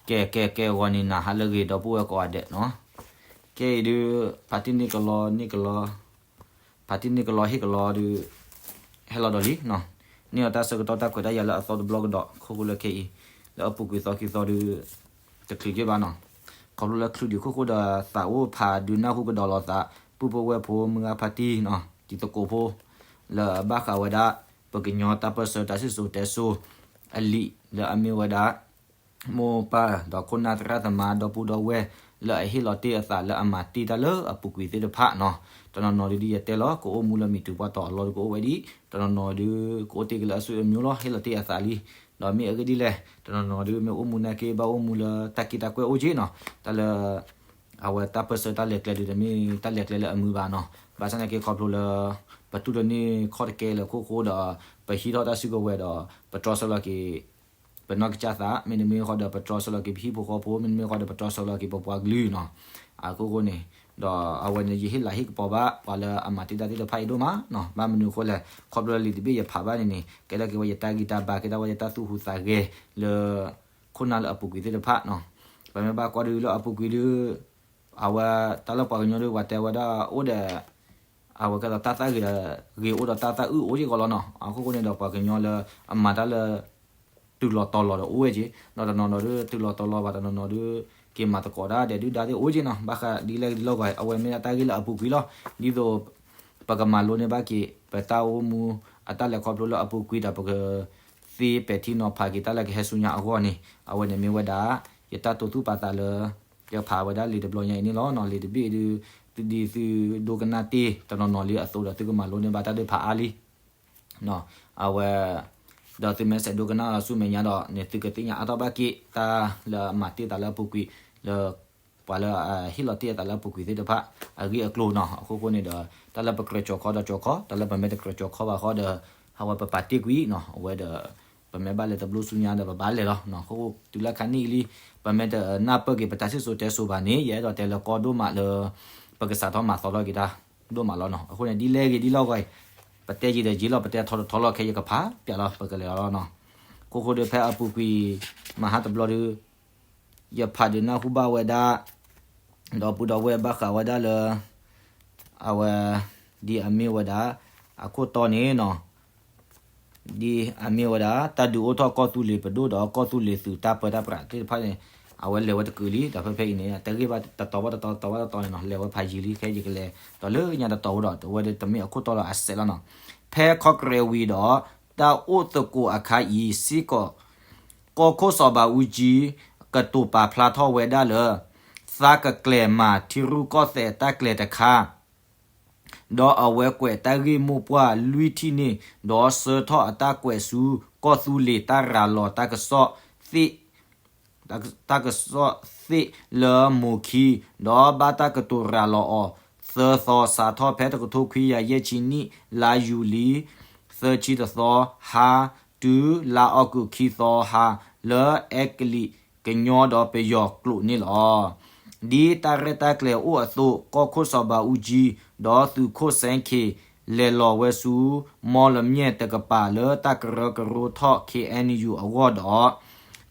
ကဲ ကဲ ကဲ ဂီၤန့ၣ်နၤ ဟါလၢအဂ့ၤ ဒီပုၢ်ဝဲၢ်ကိးဂၤဒဲးနီၤ. ကဲအံၤဒုး ဖါတံၢ်န့ၢ်ကလီ န့ၢ်ကလီ ဖါတံၢ်န့ၢ်ကလီဟ့ၣ်ကလီဒုး ဟဲလီၤဒီးလံနီၤ. န့ၢ်အီၤတၢ်ဆၢကတီၢ်တၢ်ခွဲးတၢ်ယာ်လၢအသီတဘျီကဒီး ခိၣ်ဃိလၢခဲအံၤ လၢအပူၤကွံာ်သီခံသီဒုး တချုးက့ဘၣ်နီၤ. ခီဖျိလၢချုးဒံးခိၣ်ဃိဒီးသးအိၣ်ဖးဒုးနၢ်ဟူ ကဒီးလိာ်သး ပုၢ်ဖိဝဲၢ်ဖိ မုၢ်ဂၤဖါတံၢ်နီၤ တံၤသကိးဖိ လၢအဘၣ်ဃးဝဲဒၣ် ပကညီတၢ်ပၢၢ်ဆၢတၢ်စံၣ်စိၤတဲစိၤအလံာ် လၢအမ့ၢ်ဝဲဒၣ် မိၢ်ပၢ်ဒီးခိၣ်နၢ်သရၣ်သမါ ဒီပုၢ်ဒီဝဲၢ် လၢအဟ့ၣ်လီၤတ့ၢ်အသးလၢအမၤတ့ၢ်တၢ်လၢအပူၤကွံာ်သ့ၣ်တဖၣ်နီၤ. တနီၤနီၤဒုး ဒ်ယတဲလီၤ ကအိၣ်မူလၢမံၤတုၤပှၤတီၤအလီၢ်ဒုးကအိၣ်ဝဲဒံး, တနီၤနီၤဒုး ကအိၣ်တ့ၢ်က့ၤလၢအစိအမျိုးလီၤ ဟ့ၣ်လီၤတ့ၢ်အသးလံ. ဒီးမ့ၢ်အဂ့ၢ်ဒ်လဲၣ် တနီၤနီၤဒုး မ့ၢ်အိၣ်မူနာ်က့ ဘၣ်အိၣ်မူလၢတၢ်က့တၢ်ကွဲအိၣ်က့နီၤ. တၢ်လၢ အဝဲတၢ်ပၢၢ်ဆၢတၢ်လဲၤကျဲဒုး တမ့ၢ်တၢ်လဲၤကျဲလၢအမုာ်ဘၣ်နီၤ. ဘၣ်ဆၣ်နာ်က့ခီဖျိလၢ ပတူၢ်တန့ၢ်ခီၣ်တကဲလၢခိၣ်ဃိဒီး ပဟံးထီၣ်တၢ်စုကဝဲၤဒီး ပတြီဆၢလီၤက့ၤ ပနီၢ်ကစၢ်သး မ့တမ့ၢ်ဃီဒီး ပတြီဆၢလီၤက့ၤပဟံၣ်ဖိဃီဖိ မ့တမ့ၢ်ဃီဒီး ပတြီဆၢလီၤက့ၤပပှၤကလုာ်နီၤ. အခိၣ်ဃိန့ၣ် ဒီးအဝဲန့ၣ် ယဟ့ၣ်လၤဟ့ၣ်ကပီၤဘၣ် ပှၤလၢအမၤတ့ၢ်တၢ်သ့ၣ်တဖၣ်အံၤဒိၣ်မးနီၤ. ဘၣ်မနုၤအဃိလဲၣ် ခီဖျိလၢလံာ်တဘ့ၣ်ယဖးဘၣ်န့ၣ်န့ၣ် ကဲထီၣ်က့ၤဝဲယတၢ်ဂံၢ်တၢ်ဘါ ကဲထီၣ်ဝဲယတၢ်သူၣ်ဟူသးဂဲၤလၢ ခိၣ်နၢ်လၢအပူၤကွံာ်သ့ၣ်တဖၣ်နီၤ. ပမ့ၢ်ဘၣ်ကွၢ်ဒုးလၢအပူၤကွံာ်ဒုး အဝဲတၢ်လၢပှၤကညီဒုး ပှၤတဲဝဲဒၣ်အိၣ်ဒီး အဝဲကဲသိးတၢ်သၣ်ဂ့ၤဒီး ဂ့ၤအိၣ်ဒီးတၢ်သၣ်အုၣ်အိၣ်က့ဂီၤလီၤနီၤ. အခိၣ်ဃိန့ၣ်ဒီးပှၤကညီလၢအမၤတၢ်လၢ တုၤလီၤတီၤလီၤဒီးအိၣ်ဝဲက့, ဒီးတနီၤနီၤဒုး တုၤလီၤတီၤလီၤဘၣ် တနီၤနီၤဒုး က့ၤမၤသကိးတၢ်ဒီးဒုၣ်ဒါသ့ၣ်အိၣ်က့နီၤ. ဘၣ်ဃးဒ်လဲၣ်ဒ်လဲၣ်ဂီၢ် အဝဲမ့ၢ်ဒၣ်တၢ်ဂ့ၢ်လၢအပူၤကွံာ်လီၤ. ဒ်သိး ပကမၤလိန့ၢ်ဘၣ်က့ၤ ပတၢ်အိၣ်မူ အတၢ်လဲၤခီဖျိလၢအပူၤကွံာ်ဒီး ပကသ့ပဲာ်ထံနီၤဖးက့ၤတၢ်လၢကဟဲဆူညါအဂီၢ်န့ၣ် အဝဲန့ၣ်မ့ၢ်ဝဲဒၣ် ယတၢ်တိာ်သူၣ်ပာ်သးလၢ ယဖးဝဲဒၣ်လံာ်တဘျီညါအံၤန့ၣ်လီၤ. လံာ်တဘ့ၣ်ဒုး သုဒ်သုဒိကနၣ်တ့ၢ် တနီၤနီၤလံအသိးဒီး သုကမၤလိန့ၢ်ဘၣ်တၢ်ဒုးဖးအါလံ အဝဲ ဒီးသုမ့ၢ်ဆဲးဒိကနၣ်လီၤဆူမဲာ်ညါဒီးန့ၣ် သုကသ့ၣ်ညါအါထီၣ်ဘၣ်က့ၤ တၢ်လၢအမၤတ့ၢ်သးလၢအပူၤကွံာ် လၢ ပှၤလၢအဟ့ၣ်လီၤတ့ၢ်အသးလၢအပူၤကွံာ်သ့ၣ်တဖၣ် အဂ့ၢ်အကျိၤနီၤ. အခိၣ်ဃိန့ၣ်ဒီး တၢ်လၢပကြၢးကၠီၤခီဒီးကၠီၤခီ, တၢ်လၢပမ့ၢ်တကြၢးကၠီၤခီဘၣ်ဃီဒီး အဝဲပပာ်တ့ၢ်ကွံာ်နီၤ. အဝဲဒီး ပမ့ၢ်ဘၣ်လဲၤတဘျီဆူညါဒီး ပဘၣ်လဲၤလီၤ. အခိၣ်ဃိတုၤလၢခါနံၣ်အံၤလံ ပမ့ၢ်တနၢ်ပၢၢ်က့ၤပတၢ်စံၣ်စိၤတဲစိၤဘၣ်န့ၣ် ယအဲၣ်ဒိးတဲလၢကီဒိၣ်မးလၢ ပကစးထီၣ်မၤသီထီၣ်က့ၤတၢ်ဒိၣ်မးလီၤနီၤ. အဃိန့ၣ် ဒ်လဲၣ်ဂ့ၤဒ်လဲၣ်ဂီၢ်အံၤ ပတဲယံာ်ဒီးယံာ်လီၤ ပတဲထီဒီးထီလီၤ ခဲအံၤယကဖးပျးလီၤ ပကလဲၤလီၤလီၤနီၤ. အခိၣ်ဃိဒီးဖဲအပူၤကွံာ် မဟါတဘျီဒီး ယဖးဒုးနၢ်ဟူဘၣ်ဝဲဒၣ် ဒီပုၢ်ဒီဝဲၢ်ဘၣ်ဃးဝဲဒၣ်လၢ အဝဲ ဒ်အမ့ၢ်ဝဲဒၣ် အခိၣ်တီန့ၣ်နီၤ ဒ်အမ့ၢ်ဝဲဒၣ် တၢ်ဒုးအိၣ်ထီၣ်ကီၢ်သူလ့ၤပဒိၣ်ဒီးကီၢ်သူလ့ၤသုးတၢ်ပၢတၢ်ပြးသ့ၣ်တဖၣ်န့ၣ် အဝဲလဲၤဝဲတကုာ်လံ ဒီးဖဲဖဲအံၤန့ၣ် တဂ့ၢ်ဘၣ်တတီၤဘၣ်တတီၤ တတီၤဘၣ်တတီၤန့ၣ်နီၤ လဲၤဝဲဖးယံာ်လံ ခဲအံၤယကလဲၤ ဒီးလၢညါတတီၤဝဲဒီး အဝဲဒၣ်တမ့ၢ်အခိၣ်တီလီၤ အစဲးလီၤနီၤ. ဖဲခီကရဲးဝံၤဒီး တၢ်အိၣ်သကိးအခါအံၤစ့ၢ်ကီး ကီၢ်ခိၣ်စီၤဘးအူကၠံ ကတိၤပာ်ဖျါထီၣ်ဝဲဒၣ်လၢ သးကကျဲၤမၤထံရူၢ်ကီၢ်သဲးတၢ်ကျဲၤတခါ ဒီးအဝဲကွဲးတၢ်ဂ့ၢ်မိၢ်ပှၢ်လွံၢ်ထံၣ်န့ၣ် ဒီးဆှၢထီၣ်အတၢ်ကွဲးဆူ ကီၢ်သူလ့ၤတၢ်ရၤလီၤတၢ်ကစီၣ်သ့ၣ် တၢ်ကစီၣ်သ့ၣ်လၢမိၢ်ခံ, ဒီးဘၣ်တၢ်ကတိၤရၤလီၤအီၤ သၢသီ စးထီၣ်ဖဲတကထိခွံကယၤယဲၢ်ဆံနံၣ် လါယူၤလံ သၢဆံတသီ ဟါ တုၤလါအီကူးခံသီ ဟါ လၢအဲကလံးကညီဒီးပယီၤကျိာ်န့ၣ်လီၤ. ဒ်တၢ်ရဲၣ်တၢ်ကျဲၤအိၣ်အသိး ကီၢ်ခိၣ်စီၤဘးအူကၠံ ဒီးသုးခိၣ်စဲခ့ၣ် လဲၤလီၤဝဲဆူ မီလမၠဲၣ်တကပၤလၢတၢ်ကရၢကရိထီၣ် ခ့ၣ်အဲၣ်ယူၣ် အဂီၢ်ဒီး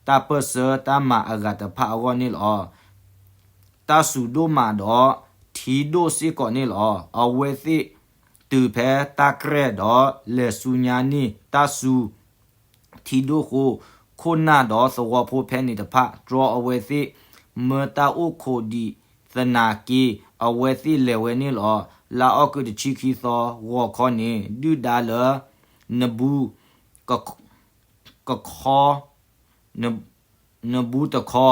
တၢ်ပၢၢ်ဆၢတၢ်မၤအဂၤတဖၣ်အဂီၢ်န့ၣ်လီၤ. တၢ်စူၤဒိၣ်မးဒီး ထံဒိၣ်စ့ၢ်ကီးန့ၣ်လီၤ. အဝဲသ့ၣ်တုၤဖဲတၢ်ကြဲၢ်ဒီး လဲၤဆူညါန့ၢ်တၢ်စူၤ ထံဒိၣ်ဃိ ခိၣ်နၢ်ဒီးသဝီဖိဖဲန့ၣ်တဖၣ် တြီအဝဲသ့ၣ် မၢတၢ်အိၣ်ခိးဒံးသနာ်က့ အဝဲသ့ၣ်လဲၤဝဲန့ၣ်လီၤ. လါအီကူးတဆံခံသီ ဂီၤခီန့ၣ် ဒုၣ်ဒါလၢ နဘူး ကခီ န နဘူးတခီ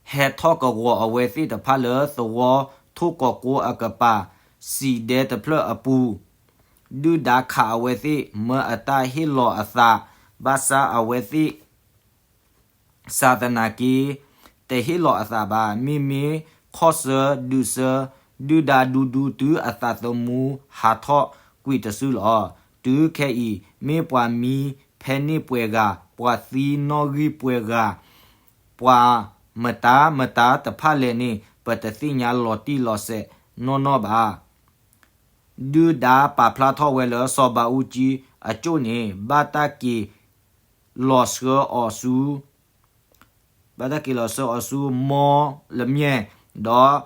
ဟဲထီၣ်ကဝီၤအဝဲသ့ၣ်တဖၣ်လၢသဝီထိၣ်ကီးကိအကပၤ စံးဒဲတဖျၢၣ်အပူၤ, ဒုၣ်ဒါခးအဝဲသ့ၣ် မၢအတၢ်ဟ့ၣ်လီၤအသး, ဘၣ်ဆၣ်အဝဲသ့ၣ် စးသနာ်က့ တဟ့ၣ်လီၤအသးဘၣ်, မ့မ့ၢ်ခီၣ်ဆၢဒုးဆၢ ဒုၣ်ဒါဒူဒူတုၤအသးသမူဟးထီၣ်ကွံာ်တစုလီၤ. တုၤခဲအံၤ မ့ၢ်ပှၤမံဖဲန့ၣ်ပှဲၤဂၤ, ပှၤသံနီၣ်ဂံၢ်ပှဲၤဂၤ, ပှၤမတၤမတၤတဖၣ်လဲၣ်န့ၣ် ပတသ့ၣ်ညါလီၤတံၢ်လီၤဆဲးနီၢ်နီၢ်ဘၣ်. ဒုၣ်ဒါပာ်ဖျါထီၣ်ဝဲလၢ စီၤဘးအူကၠံအကၠိၣ်န့ၣ် ဘၣ်တၢ်က့ၤလီၤဆှၢအီၤဆူ ဘၣ်တၢ်က့ၤလီၤဆှၢအီၤဆူမီလမၠဲၣ်, ဒီး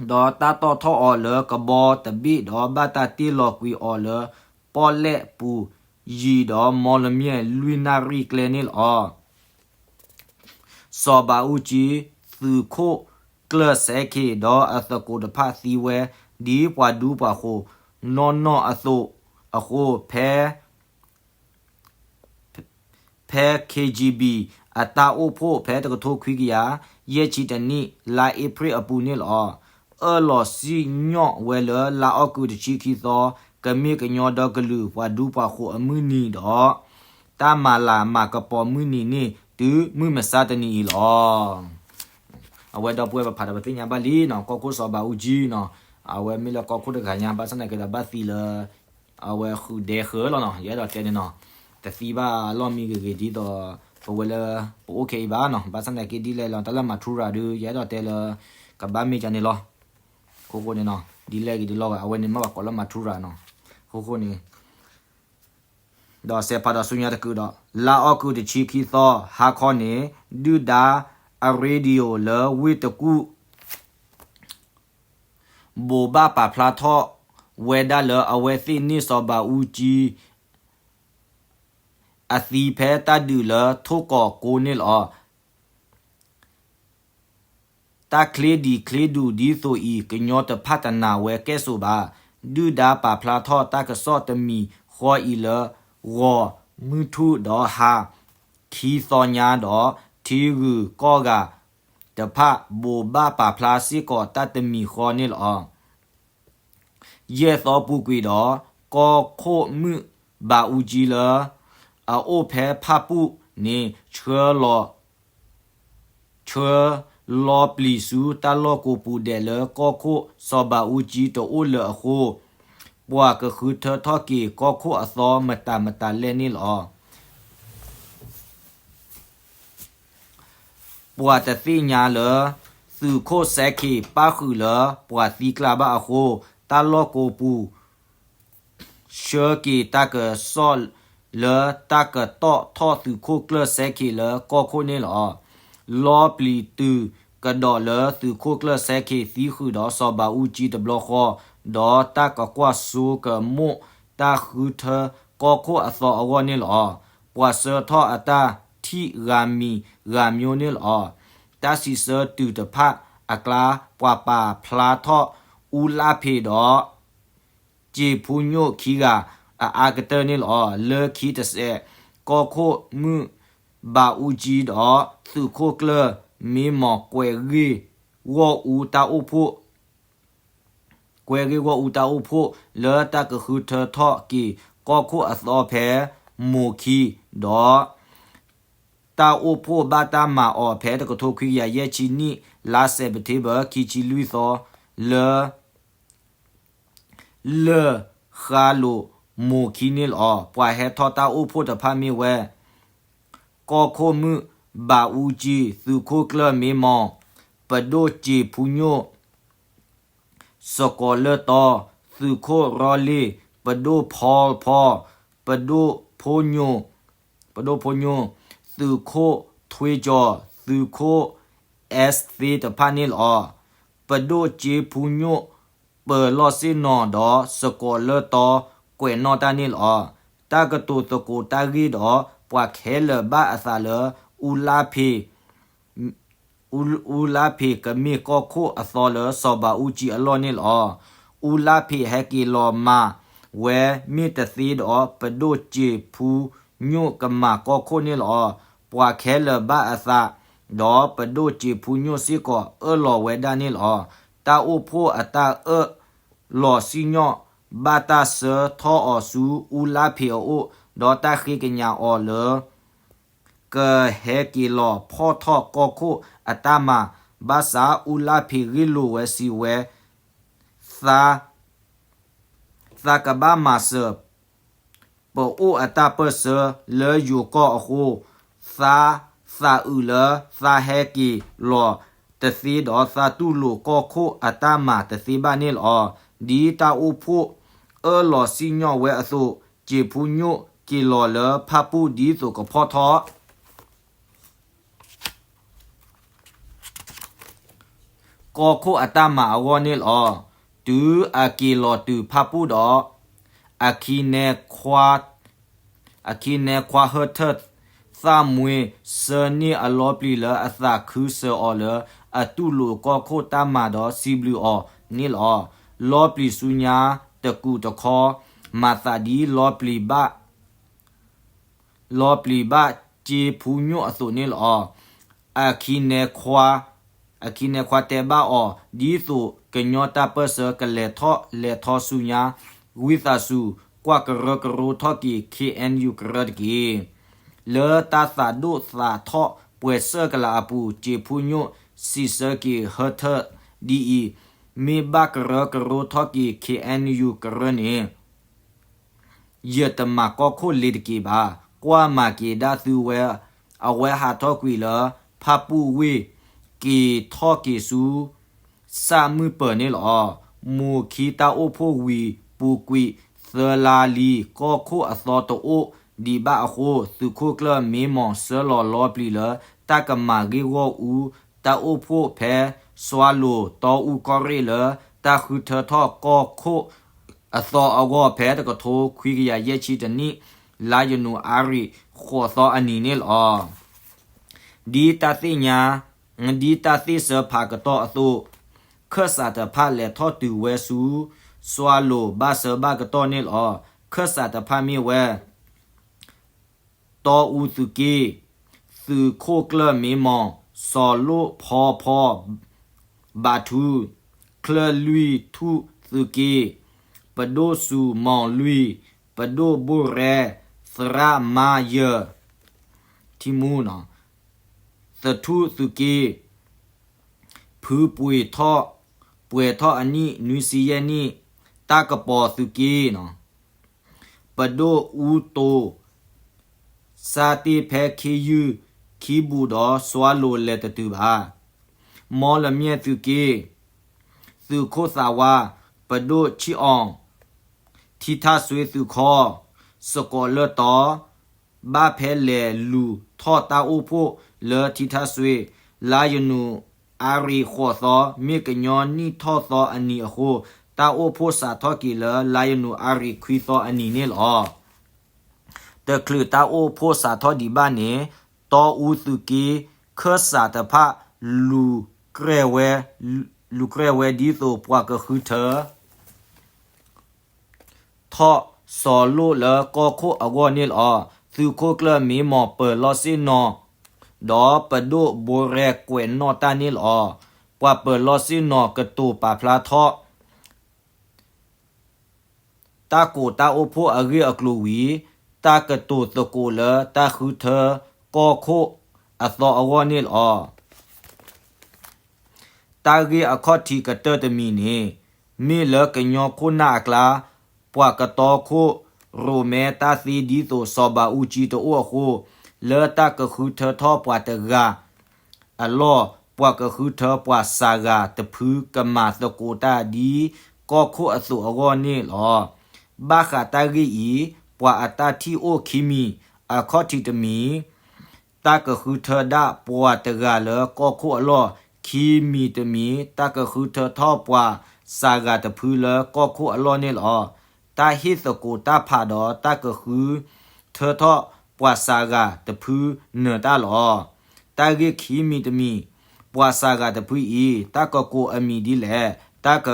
ဒီးတၢ်တီၣ်ထီၣ်အီၤလၢကဘီတဘ့ၣ်, ဒီးဘၣ်တၢ်တ့ၢ်လီၤကွံာ်အီၤလၢပီၣ်လဲၣ်ပူၤယံာ်ဒီးမီလမၠဲၣ်လွံၢ်နၣ်ရံၣ်ကျဲန့ၣ်လီၤ. စီၤဘးအူကၠံ သုးခိၣ်ကျၢၢ်စဲခ့ၣ် ဒီးအသကိးတဖၣ်သံဝဲ ဒ်ပှၤဒူပှၤဃိၤနီၢ်နီၢ်အသိးအဃိ ဖဲ ဖဲ KGB အတၢ်အိၣ်ဖှိၣ်ဖဲတကထိခွံကယၤယဲၢ်ဆံတၢနံၣ် လါအ့ဖြ့ၣ်အပူၤန့ၣ်လီၤ. အၢၣ်လီၤစံၣ်ညီၣ်ဝဲလၢလါအီကူးတဆံခံသီ ကမ့ၢ်ကညီဒီကလုာ်ပှၤဒူပှၤဃိၤအမုၢ်နံၤဒီး တၢ်မၤလၤမၤကပီၤမုၢ်နံၤန့ၣ် တုၤမုၢ်မဆါတနံၤအံၤလီၤ. အဝဲဒီပုၢ်ဝဲၢ်ပဖးဒီးပသ့ၣ်ညါဘၣ်လံနီၤ, ကီၢ်ခိၣ်စီၤဘးအူကၠံနီၤ, အဝဲမ့ၢ်လၢကီၢ်ခိၣ်တဂၤညါ ဘၣ်ဆၣ်သနာ်က့ဒီးဘၣ်သံလၢ အဝဲဃုာ်ဒဲဃုာ်လီၤနီၤ, ယအဲၣ်ဒိးတဲန့ၣ်နီၤ, တသံဘၣ်လီၢ်မံဂ့ၤဂ့ၤ ဒ်သိး ပဝဲလၢ ပအိၣ်ခဲအံၤဘၣ်နီၤ, ဘၣ်ဆၣ်သနာ်က့ဒ်လဲၣ်လီၤ တၢ်လၢမၤထူရၤဒုး ယအဲၣ်ဒိးတဲလၢ ကဘၣ်မ့ၢ်ကန့ၣ်လီၤ. အဃိန့ၣ်နီၤ, ဒ်လဲၣ်ဂ့ၤဒ်လဲၣ်ဂ့ၤ အဝဲန့ၣ်မ့ၢ်ဘၣ်ကိးလၢမၤထူရၤနီၤ, အဃိန့ၣ် ဒီးစဲးဖးဒီးဆူညါတကုာ်ဒီး လါအီကူးတဆံခံသီ ဟါခီန့ၣ် ဒုၣ်ဒါအရ့ဒံၣ်အိၣ်လၢဝ့ၢ်တကူၣ် ဘိးဘၣ်ပာ်ဖျါထီၣ်ဝဲဒၣ်လၢအဝဲသ့ၣ်န့ၢ်စီၤဘးအူကၠံ အသံဖဲတၢ်ဒုးလၢထိၣ်ကီးကိန့ၣ်လီၤ. တၢ်ချ့ဒံးချ့ဒူၣ်ဒ်သိးအံၤ ကညီတဖၣ်တနာ်ဝဲကဲၣ်ဆိးဘၣ်. ဒုၣ်ဒါပာ်ဖျါထီၣ်တၢ်ကစီၣ်တမံၤဃီအံၤလၢ ဂီၤမုၢ်ထူၣ်ဒီးဟါ ခံသီညါဒီး ထံဂုၤကီၢ်ဂၤတဖၣ် ဘိးဘၣ်ပာ်ဖျါစ့ၢ်ကီးတၢ်တမံၤဃီန့ၣ်လီၤ. ယဲၢ်သီပူၤကွံာ်ဒီး ကီၢ်ခိၣ်မုၣ်ဘးအူကၠံလၢ အအိၣ်ဖဲဖၣ်ပူၣ်န့ၣ် ဆှၢလီၤ ဆှၢလီၤပျံၤဆူတၢ်လီၢ်ကိးပူၤဒဲးလၢကီၢ်ခိၣ်စီၤဘးအူကၠံတအိၣ်လၢၤအဃိ ပှၤကဃုထၢထီၣ်က့ၤကီၢ်ခိၣ်အသီမတၤမတၤလဲၣ်န့ၣ်လီၤ. ပှၤတသ့ၣ်ညါလၢ သုးခိၣ်စဲခ့ၣ်ပၣ်ဃုာ်လၢပှၤသံကျါဘၣ်အဃိ တၢ်လီၢ်ကိးပူၤ ဆှၢက့ၤတၢ်ကစီၣ်လၢတၢ်ကတီၢ်ထီၣ်သုးခိၣ်ကျၢၢ်စဲခ့ၣ်လၢကီၢ်ခိၣ်န့ၣ်လီၤ. လီပျံၤတုၤကဒီးလၢသုးခိၣ်ကျၢၢ်စဲခ့ၣ်သံဃုာ်ဒီးစီၤဘးအူကၠံတဘျီဃီ, ဒီးတၢ်ကကွၢ်စိကမိၣ်တၢ်ဃုထၢကီၢ်ခိၣ်အသီအဂီၢ်န့ၣ်လီၤ. ပှၤဆှၢထီၣ်အတၢ်ထံၣ်ဂၤမံၤဂၤမံၤန့ၣ်လီၤ. တၢ်စံးဆၢတုၤတဖၣ်အကျါ ပှၤပာ်ဖျါထီၣ်အူလါဖ့းဒီး စ့ဖူညိၣ်ခံဂၤအအါကတၢၢ်န့ၣ်လီၤ. လၢခံတစဲး ကီၢ်ခိၣ်မုၣ်ဘးအူကၠံဒီး သုးခိၣ်ကျၢၢ်မ့မီၢ် ကွဲးဂ့ၢ်ဂီၢ်အူတၢ်အိၣ်ဖှိၣ် ကွဲးဂ့ၢ်ဂီၢ်အူတၢ်အိၣ်ဖှိၣ် လၢတၢ်ကဃုထၢထီၣ်က့ၤကီၢ်ခိၣ်အသီဖဲမိၢ်ခံဒီး တၢ်အိၣ်ဖှိၣ်ဘၣ်တၢ်မၤအီၤဖဲတကထိခွံကယၤယဲၢ်ဆံနံၣ် လါစဲးပထ့ဘၢၣ် ခံဆံလွံၢ်သီ လၢ လၢၢ်ဃါလိာ်မိၢ်ခံန့ၣ်လီၤ. ပှၤဟဲထီၣ်တၢ်အိၣ်ဖှိၣ်တဖၣ်မ့ၢ်ဝဲ ကီၢ်ခိၣ်မုၣ်ဘးအူကၠံ, သုးခိၣ်ကျၢၢ်မ့မီၢ်, ပဒိၣ်စ့ဖူညိၣ်, စကိးလၢၢ်တီ, သုးခိၣ်ရီလ့ၢ်, ပဒိၣ်ဖီဖီ, ပဒိၣ်ဖိညိၣ်, ပဒိၣ်ဖိညိၣ်, သုးခိၣ်ထွ့ကၠီၤ, သုးခိၣ်အဲးသ့တဖၣ်န့ၣ်လီၤ. ပဒိၣ်စ့ဖူညိၣ် ပၢၤလီၢ်ဆ့ၣ်နီၤဒီးစကိးလၢၢ်တီ ကွဲးနီၣ်တၢ်န့ၣ်လီၤ. တၢ်ကတိၤသကိးတၢ်ဂ့ၢ်ဒီး ပှၤခဲလၢာ်ဘၣ်အသးလၢ အူလါဖ့း အူလါဖ့းကမ့ၢ်ကီၢ်ခိၣ်အသီလၢစီၤဘးအူကၠံအလီၢ်န့ၣ်လီၤ. အူလါဖ့းဟဲက့ၤလီၤမၤဝဲမ့ၢ်တသ့ဒီး ပဒိၣ်စ့ဖူညိၣ်ကမၤကီၢ်ခိၣ်န့ၣ်လီၤ. ပှၤခဲလၢာ်ဘၣ်အသး ဒီးပဒိၣ်စ့ဖူညိၣ်စ့ၢ်ကီးအၢၣ်လီၤဝဲဒၣ်န့ၣ်လီၤ. တၢ်အိၣ်ဖှိၣ်အတၢ်အၢၣ်လီၤစံၣ်ညီၣ် ဘၣ်တၢ်ဆှၢထီၣ်အီၤဆူအူလါဖ့းအအိၣ် ဒီးတၢ်ဃ့ကညးအီၤလၢ ကဟဲက့ၤလီၤဖီၣ်ထီၣ်ကီၢ်ခိၣ်အတၢ်မၤ, ဘၣ်ဆၣ်အူလါဖ့းဂ့ၢ်လိာ်ဝဲစံးဝဲ, သး သးကဘၣ်မၤစၢၤ ပအိၣ်အတၢ်ပၢၢ်ဆၢလၢယိၤကီၢ်အဃိ, သးသးအုးလၢသးဟဲက့ၤလီၤတသ့ဒီး သးတူၢ်လိာ်ကီၢ်ခိၣ်အတၢ်မၤတသ့ဘၣ်န့ၣ်လီၤ. ဒ်တၢ်အိၣ်ဖှိၣ်အၢၣ်လီၤစံၣ်ညီၣ်ဝဲအသိး, စ့ဖူညိၣ်က့ၤလီၤလၢဖၣ်ပူၣ်ဒ်သိးကဖီၣ်ထီၣ် ကီၢ်ခိၣ်အတၢ်မၤအဂီၢ်န့ၣ်လီၤ. တုၤအက့ၤလီၤတုၤဖၣ်ပူၣ်ဒီး အခံနဲခွါ အခံနဲခွါဟၢထၢၣ်သၣ်မှ့ ဆၢန့ၢ်အလီပျံၤလၢအသးခုစၢၤအီၤလၢ အတူၢ်လိာ်ကီၢ်ခိၣ်တၢ်မၤဒီးစံးဘျုးအီၤန့ၣ်လီၤ. လီပျံၤဆူညါတကူာ်တခီ မၤသးဒ်လီပျံၤဘၣ် လီပျံၤဘၣ်စ့ဖူညိၣ်အသိးန့ၣ်လီၤ. အခံနဲခွါ အခံနဲခွါတဲဘၣ်အီၤ ဒ်သိးကညီတၢ်ပၢၢ်ဆၢကလဲၤထီၣ်လဲၤထီဆူညါ ဝံသးစူၤ ကွၢ်ကရၢကရိထီၣ်က့ၤ ခ့ၣ်အဲၣ်ယူၣ် ကရၢတက့ၢ်. လၢတၢ်သးဒိၣ်သးထီၣ်ပှဲၤဆၢကလးအပူၤ စ့ဖူညိၣ်စံးဆၢက့ၤဟၢထၢၣ်ဒ်အံၤ, မ့ၢ်ဘၣ်ကရၢကရိထီၣ်က့ၤ ခ့ၣ်အဲၣ်ယူၣ် ကရၢန့ၣ် ယတမၤကီၢ်ခိၣ်လ့ၤတက့ၢ်ဘၣ်. ကွၢ်မၤက့ၤဒၣ်သုဝဲ, အဝဲဟးထီၣ်ကွံာ်လၢ ဖၣ်ပူၣ်ဝ့ၢ် က့ၤထီၣ်က့ၤဆူ စၣ်မုၢ်ပၢၤန့ၣ်လီၤ. မိၢ်ခံတၢ်အိၣ်ဖှိၣ်ဝံၤပူၤကွံာ်သၢလါလံ, ကီၢ်ခိၣ်အသီတအိၣ်ဒံးဘၣ်အဃိ သုးခိၣ်ကျၢၢ်မ့မီၢ် ဆှၢလီၤလီပျံၤလၢ တၢ်ကမၤဂ့ၢ်ဂီၢ်အူ တၢ်အိၣ်ဖှိၣ်ဖဲ စွါလိၤ တီအူကီၢ်ရ့ၣ်လၢ တၢ်ဃုထၢထီၣ်ကီၢ်ခိၣ် အသီအဂီၢ် ဖဲတကထိခွံကယၤယဲၢ်ဆံတနံၣ် လါယနူၤအါရံၤ ဃိးသီအနံၤန့ၣ်လီၤ. ဒ်တၢ်သ့ၣ်ညါ, ဒ်တၢ်သ့ၣ်စၢဖးကတီၢ်အသိး, ခၢၣ်စးတဖၣ်လဲၤထီၣ်တုၤဝဲဆူ စွါလိၤ ဘၣ်ဆၢဘၣ်ကတီၢ်န့ၣ်လီၤ. ခၢၣ်စးတဖၣ်မ့ၢ်ဝဲ တီအူ သုးက့, သုးခိၣ်ကျၢၢ်မ့မီၢ်, စီၤလိၣ်ဖီဖီ, ဘးထူ, ချၢၣ်လွံၢ်ထူၣ် သုးက့, ပဒိၣ်စူၤမီၢ်လွံၢ်, ပဒိၣ်ဘိၣ်ရဲ, သရၣ်မါယၢၢ်, ထံမူ, သထူၣ် သုးက့, ဖုပှ့ၤထီၣ်, ပှဲၤထီၣ်အနံၣ်နွံဆံယဲၢ်နံၣ်, တၢ်ကပီၤ သုးက့ ပဒိၣ်အူတိၤ, စးတ့ၢ်ဖဲခ့ယုၢ်ခံဘူးဒီး စွါလိၤလဲၤတတုၤဘၣ်. မီလမၠဲၣ် သုးက့, သုးခိၣ်သးဝါ, ပဒိၣ်ဆံၣ်အီၣ်, ထံထၣ်စွ့သုးခီ, စကိးလၢတီၤ, ဘၣ်ဖဲလဲၤလူၤထီၣ်တၢ်အိၣ်ဖှိၣ်လၢထံထၣ်စွ့ လါယနူၤအါရံၤဃိးသီ မ့ၢ်ကညီနံၣ်ထီၣ်သီအနံၤအဃိ တၢ်အိၣ်ဖှိၣ်စးထီၣ်က့ၤလၢ လါယနူၤအါရံၤခွံသီအနံၤန့ၣ်လီၤ. တချုးတၢ်အိၣ်ဖှိၣ်စးထီၣ်ဒံးဘၣ်န့ၣ် တီအူ သုးက့ ခၢၣ်စးတဖၣ် လူၤကြဲၢ်ဝဲ, လူၤကြဲၢ်ဝဲဒ်သိးပှၤကဃုထၢ ထီၣ်စီၤလိၣ်လၢကီၢ်ခိၣ်အဂီၢ်န့ၣ်လီၤ. သုးခိၣ်ကျၢၢ်မ့မီၢ်ပၢၤလီၢ်ဆ့ၣ်နီၤ ဒီးပဒိၣ်ဘိရဲကွဲးနီၣ်တၢ်န့ၣ်လီၤ. ပှၤပၢၤလီၢ်ဆ့ၣ်နီၤကတိၤပာ်ဖျါထီၣ် တၢ်ကိးတၢ်အိၣ်ဖှိၣ်အဂ့ၢ်အကျိၤဝံၤ တၢ်ကတိၤသကိးလၢတၢ်ဃုထၢကီၢ်ခိၣ်အသီအဂီၢ်န့ၣ်လီၤ. တၢ်ဂ့ၢ်အခီၣ်ထံးကတၢၢ်တမံၤန့ၣ် မ့ၢ်လၢကညီခိၣ်နၢ်အကျါ ပှၤကတီခိၣ်ရိၣ်မဲတၢ်သ့ဒ်သိးစီၤဘးအူကၠံတအိၣ်အဃိ လၢတၢ်ကဃုထၢထီၣ်ပှၤတဂၤအလီၢ် ပှၤကဃုထၢပှၤစၤဂၤတဖုကမၤသကိးတၢ်ဒ်ကီၢ်ခိၣ်အသိးအဂီၢ်န့ၣ်လီၤ. ဘၣ်ဃးတၢ်ဂ့ၢ်အံၤ ပှၤအတၢ်ထံၣ်အိၣ်ခံမံၤ အခီၣ်ထံးတမံၤ တၢ်ကဃုထၢဒၣ်ပှၤတဂၤလၢကီၢ်ခိၣ်အလီၢ်, ခံမံၤတမံၤ တၢ်ကဃုထၢထီၣ်ပှၤစၤဂၤတဖုလၢကီၢ်ခိၣ်အလီၢ်န့ၣ်လီၤ. တၢ်ဟ့ၣ်သကိးတၢ်ဖးဒီးတၢ်ကဃုထၢထီၣ်ပှၤစၤဂၤတဖုနၢၤတၢ်လီၤ. တၢ်ဂ့ၢ်ခံမံၤတမံၤ ပှၤစၤဂၤတဖုအံၤ တၢ်ကကိးအမံၤဒ်လဲၣ်, တၢ်က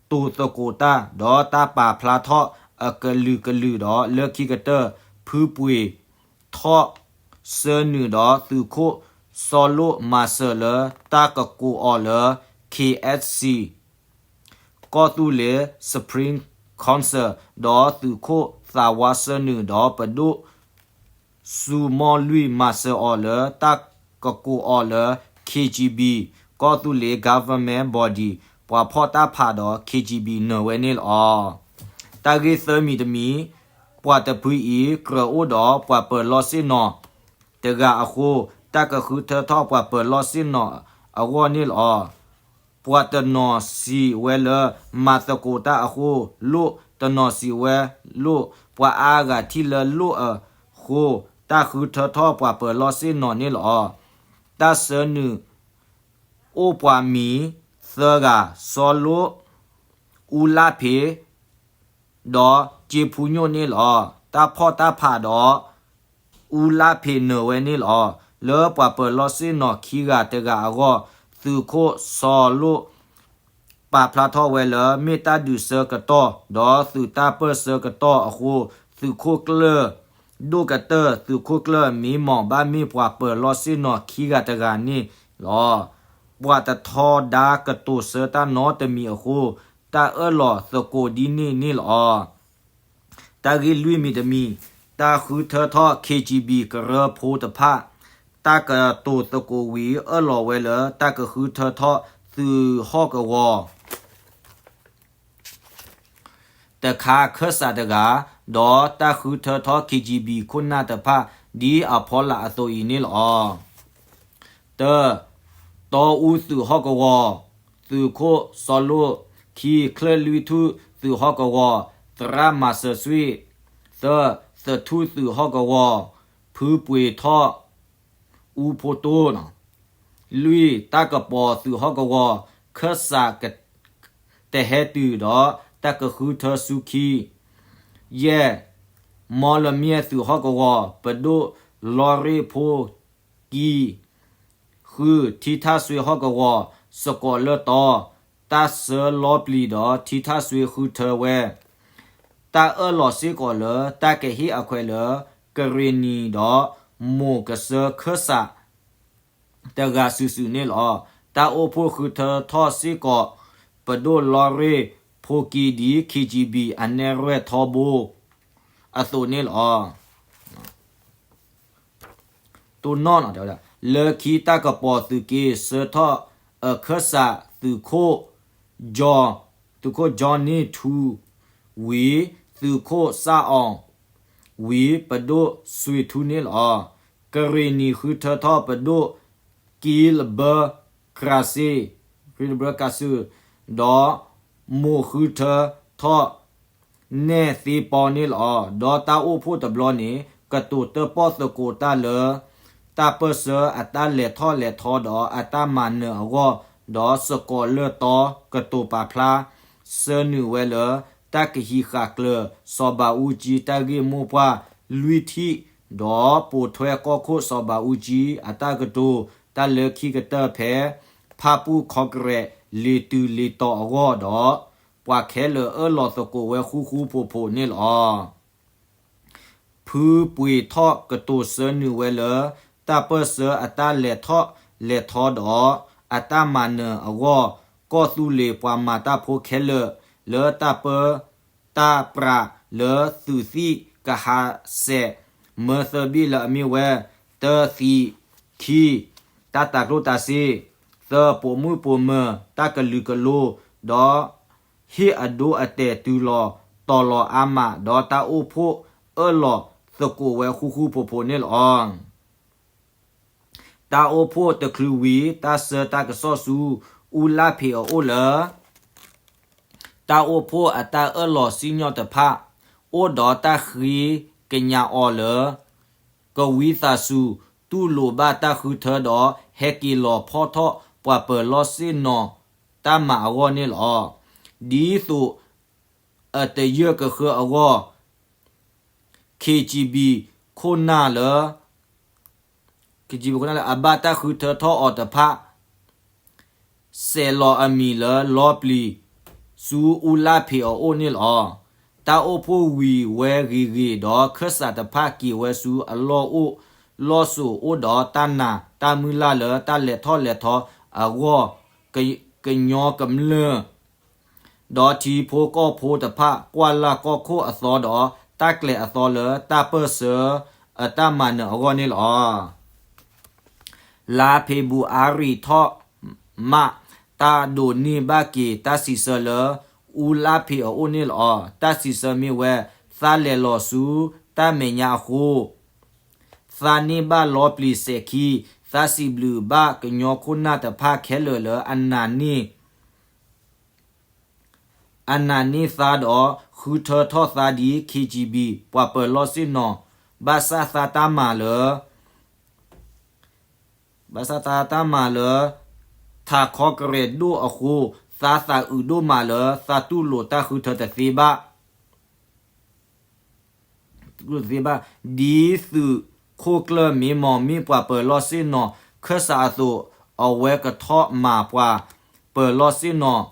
တိၤသကိးတၢ် ဒီးတၢ်ပာ်ဖျါထီၣ်အကလုာ်ကလုာ်ဒီး လၢခံကတၢၢ် ဖုပှ့ၤထီၣ်ဆၢနုာ်ဒီးသုးခိၣ်စီၤလိၣ်မၤစၢၤလၢတၢ်ကကိးအီၤလၢ ခ့ၣ်အဲၣ်စံၣ် ကီၢ်သူလ့ၤ Supreme Council ဒီးသုးခိၣ်သးဝါဆၢနုာ်ဒီးပဒိၣ် စူၤမီၢ်လွံၢ်မၤစၢၤအီၤလၢတၢ်ကကိးအီၤလၢ ခ့ၣ်ကၠံဘံၣ် ကီၢ်သူလ့ၤ government body ပှၤဖီၣ်တၢ်ဖးဒီး ခ့ၣ်ကၠံဘံၣ် နၢၤဝဲန့ၣ်လီၤ. တၢ်ဂ့ၢ်သၢမံၤတမံၤ ပှၤတဖုအံၤ ကြၢးအိၣ်ဒီးပှၤပၢၤလီၢ်ဆ့ၣ်နီၤတဂၤအဃိ တၢ်ကဃုထၢထီၣ်ပှၤပၢၤလီၢ်ဆ့ၣ်နီၤအဂီၢ်န့ၣ်လီၤ. ပှၤတနီၤစံးဝဲလၢ မၤသကိးတၢ်အဃိလိၣ်, တနီၤစံးဝဲလိၣ်, ပှၤအါဂၤထံၣ်လၢလိၣ်အဃိ တၢ်ဃုထၢထီၣ်ပှၤပၢၤလီၢ်ဆ့ၣ်နီၤန့ၣ်လီၤ. တၢ်ဆၢနုာ်အိၣ်ပှၤမံၤ သၢဂၤ စီၤလိၣ်, အူလၣ်ဖ့း ဒီးကၠ့ဖူညိၣ်န့ၣ်လီၤ. တၢ်ဖီၣ်တၢ်ဖးဒီး အူလၣ်ဖ့းနၢၤဝဲန့ၣ်လီၤ. လၢပှၤပၢၤလီၢ်ဆ့ၣ်နီၤခံဂၤတဂၤအဂီၢ် သုးခိၣ်စီၤလိၣ် ပာ်ဖျါထီၣ်ဝဲလၢ မ့ၢ်တၢ်ဒုးဆၢကတီၢ် ဒီးသုးတၢ်ပၢၢ်ဆၢကတီၢ်အဃိ သုးခိၣ်ကျၢၢ် ဒိၣ်ကတၢၢ် သုးခိၣ်ကျၢၢ်မ့မီၣ် ဘၣ်မ့ၢ်ပှၤပၢၤလီၢ်ဆ့ၣ်နီၤခံဂၤတဂၤန့ၣ်လီၤ. ပှၤတထီဒါကတိၤဆၢတၢ်နီတမံၤအဃိ တၢ်အၢၣ်လီၤသကိးဒ်န့ၣ်န့ၣ်လီၤ. တၢ်ဂ့ၢ်လွံၢ်မံၤတမံၤ, တၢ်ဃုထၢထီၣ် ခ့ၣ်ကၠံဘံၣ် ကရၢဖိတဖၣ် တၢ်ကတိၤသကိးဝံၤ အၢၣ်လီၤဝဲလၢ တၢ်ကဃုထၢထီၣ်သုးဟီၣ်ကဝီၤ တခါခၢၣ်စးတဂၤ, ဒီးတၢ်ဃုထၢထီၣ် ခ့ၣ်ကၠံဘံၣ် ခိၣ်နၢ်တဖၣ် ဒ်အဖီလာ်အသိးအံၤန့ၣ်လီၤ. တၢ, တီအူသုးဟီၣ်ကဝီၤ, သုးခိၣ်စီၤလိၣ်, ခံ, ချၢၣ်လွံၢ်ထူၣ်သုးဟီၣ်ကဝီၤ, သရၣ်မၤစၢၤစွ့ၣ်, သၢ, သထူၣ်သုးဟီၣ်ကဝီၤ, ဖုပှ့ၤထီၣ် အူဖိတိၢ်, လွံၢ်, တၢ်ကပီၤသုးဟီၣ်ကဝီၤ ခၢၣ်စး တဟဲတုၤဒီး တၢ်ကဃုထၢဆူခံ, ယဲၢ်, မီလမၠဲၣ်သုးဟီၣ်ကဝီၤ ပဒိၣ်လီရ့ၣ်ဖိကံ, ဃု, ထံထၣ်စွ့ဟီၣ်ကဝီၤ စကိးလၢတီ တၢ်ဆၢလီပျံၤဒီး ထံထၣ်စွ့ဃုထၢဝဲ တၢ်အၢၣ်လီၤစ့ၢ်ကီးလၢ တၢ်ကဟ့ၣ်အခွဲးလၢ ကရ့ၣ်နံၤဒီး မိၢ်ကစၢၢ်ခၢၣ်စး တဂၤစုာ်စုာ်န့ၣ်လီၤ. တၢ်အိၣ်ဖှိၣ်ဃုထၢထီၣ်စ့ၢ်ကီး ပဒိၣ်လီရ့ၣ်ဖိကံဒ် ခ့ၣ်ကၠံဘံၣ် အနဲၣ်ရွဲၣ်ထီဘိ အသိးန့ၣ်လီၤ. တိၢ်နီၣ်, လၢခံတၢ်ကပီၤသုးက့ ဆၢထီၣ်အခၢၣ်စးသုးခိၣ် သုးခိၣ်ကၠီနံၣ်ထူ ဝံၤ သုးခိၣ်စၣ်အီၣ် ဝံၤ ပဒိၣ်စွ့ထူန့ၣ်လီၤ. ကရ့ၣ်နံၤဃုထၢထီၣ်ပဒိၣ် ကံလဘၢကရၣ်စ့, ကံလဘၢကရၣ်စ့, ဒီးမိၢ်ဃုထၢထီၣ် နဲၣ်သ့ပီန့ၣ်လီၤ. ဒီးတၢ်အိၣ်ဖှိၣ်တဘျီန့ၣ် ကတိၤတၢၣ်ပီၣ်သကိးတၢ်လၢ တၢ်ပၢၢ်ဆၢအတၢ်လဲၤထီၣ်လဲၤထီဒီးအတၢ်မၤနၢၤအဂီၢ်, ဒီးစကိးလၢတီကတိၤပာ်ဖျါ ဆၢနုာ်ဝဲလၢ တၢ်ကဟံးဃာ်ကျၢၤ စီၤဘးအူကၠံ တၢ်ဂ့ၢ်မိၢ်ပှၢ်လွံၢ်ထံၣ်, ဒီးပိာ်ထွဲကီၢ်ခိၣ်စီၤဘးအူကၠံအတၢ်ကတိၤ တၢ်လၢခံကတၢၢ်ဖဲ ဖၣ်ပူၣ်ခီကရဲး လ့ၤတုၤလ့ၤတီၤအဂီၢ်ဒီး ပှၤခဲလၢာ်အၢၣ်လီၤသကိးဝဲဃူဃူဖိးဖိးန့ၣ်လီၤ. ဖုပှ့ၤထီၣ်ကတိၤဆၢနုာ်ဝဲလၢ တၢ်ပၢၢ်ဆၢအတၢ်လဲၤထီၣ်လဲၤထီဒီး အတၢ်မၤနၢၤအဂီၢ်, ကီၢ်သူလ့ၤပှၤမၤတၢ်ဖိခဲလၢာ် လၢတၢ်ပၢ တၢ်ပြးလၢသုးသံၣ်ကဟးစဲး မၢသၢဘ့ၣ်လၢအမ့ၢ်ဝဲ တၢ သံး, ခံ တၢ်တၤကျိၣ်တၤစ့, သၢ ပိာ်မုၣ်ပိာ်မၢၤ တၢ်ကလုာ်ကလိၤ, ဒီး ဟ့ၣ်အဒိအတဲာ်တုၤလီၤတီၤလီၤအါမး ဒီးတၢ်အိၣ်ဖှိၣ်အၢၣ်လီၤသကိးဝဲဃူဃူဖိးဖိးန့ၣ်လီၤ. တၢ်အိၣ်ဖှိၣ်တချုးဝံၤ တၢ်ဆၢတၢ်ကစီၣ်ဆူ အူလၣ်ဖ့းအအိၣ်လၢ တၢ်အိၣ်ဖှိၣ်အတၢ်အၢၣ်လီၤစံၣ်ညီၣ်တဖၣ် အိၣ်ဒီးတၢ်ဃ့ကညးအီၤလၢ ကဝံသးစူၤတူၢ်လိာ်ဘၣ်တၢ်ဃုထၢဒီး ဟဲက့ၤလီၤဖီၣ်ထီၣ်ပှၤပၢၤလီၢ်ဆ့ၣ်နီၤတၢ်မၤအဂီၢ်န့ၣ်လီၤ. ဒ်သိး အတယၢၢ်ကဃၢအဂီၢ် ခ့ၣ်ကၠံၣ်ဘံၣ်ခိၣ်နၢ်လၢ ခ့ၣ်ကၠံၣ်ဘံၣ်ခိၣ်နၢ်လၢအဘၣ်တၢ်ဃုထၢထီၣ်အီၤတဖၣ် စဲးလီၤအမံၤလၢလီပျံၤ ဆူအူလၣ်ဖ့းအအိၣ်န့ၣ်လီၤ. တၢ်အိၣ်ဖှိၣ်ဝံၤဝဲဂ့ၤဂ့ၤဒီး ခၢၣ်စးတဖၣ်က့ၤဝဲဆူအလီၢ်အိၣ်လီၢ်ဆိးအိၣ်ဒီးတၢ်နာ်တၢ်မုၢ်လၢ်လၢတၢ်လဲၤထီၣ်လဲၤထီအဂီၢ် ကညီကမျၢၢ် ဒီးထံဖိကီၢ်ဖိတဖၣ် ကွၢ်လၢ်ကီၢ်ခိၣ်အသီဒီး တၢ်ကျဲၤအသီလၢတၢ်ပၢၢ်ဆၢအတၢ်မၤနၢၤအဂီၢ်န့ၣ်လီၤ. လါဖ့ၤဘြူၤအါရံၤထီၣ်မး တၢ်ဒိးန့ၢ်ဘၣ်က့ၤတၢ်စံးဆၢလၢ အူလၣ်ဖ့းအအိၣ်န့ၣ်လီၤ. တၢ်စံးဆၢမ့ၢ်ဝဲ သးလဲၤလီၤဆူတၢ်မဲာ်ညါအဃိ သးန့ၢ်ဘၣ်လီပျံၤစဲးခံ, သးစံးဘျုးဘၣ်ကညီခိၣ်နၢ်တဖၣ်ခဲလၢာ်လၢအနာ်န့ၢ် အနာ်န့ၢ်သးဒီး ဃုထၢထီၣ်သးဒ် ခ့ၣ်ကၠံၣ်ဘံၣ် ပှၤပၢၤလီၢ်ဆ့ၣ်နီၤ ဘၣ်ဆၣ်သးတၢ်မၤလၢ ဘၣ်ဆၣ်သးတၢ်မၤလၢ ထ ထးခီကရဲးဒိၣ်အဃိ, သးသးအုးဒိၣ်မးလၢသးတူၢ်လိာ်တၢ်ဃုထၢတသ့ဘၣ် တသ့ဘၣ်. ဒ်သုးခိၣ်ကျၢၢ်မ့မီၢ်မ့ၢ်ပှၤပၢၤလီၢ်ဆ့ၣ်နီၤခၢၣ်စးအသိး, အဝဲကထီၣ်မၤပှၤပၢၤလီၢ်ဆ့ၣ်နီၤ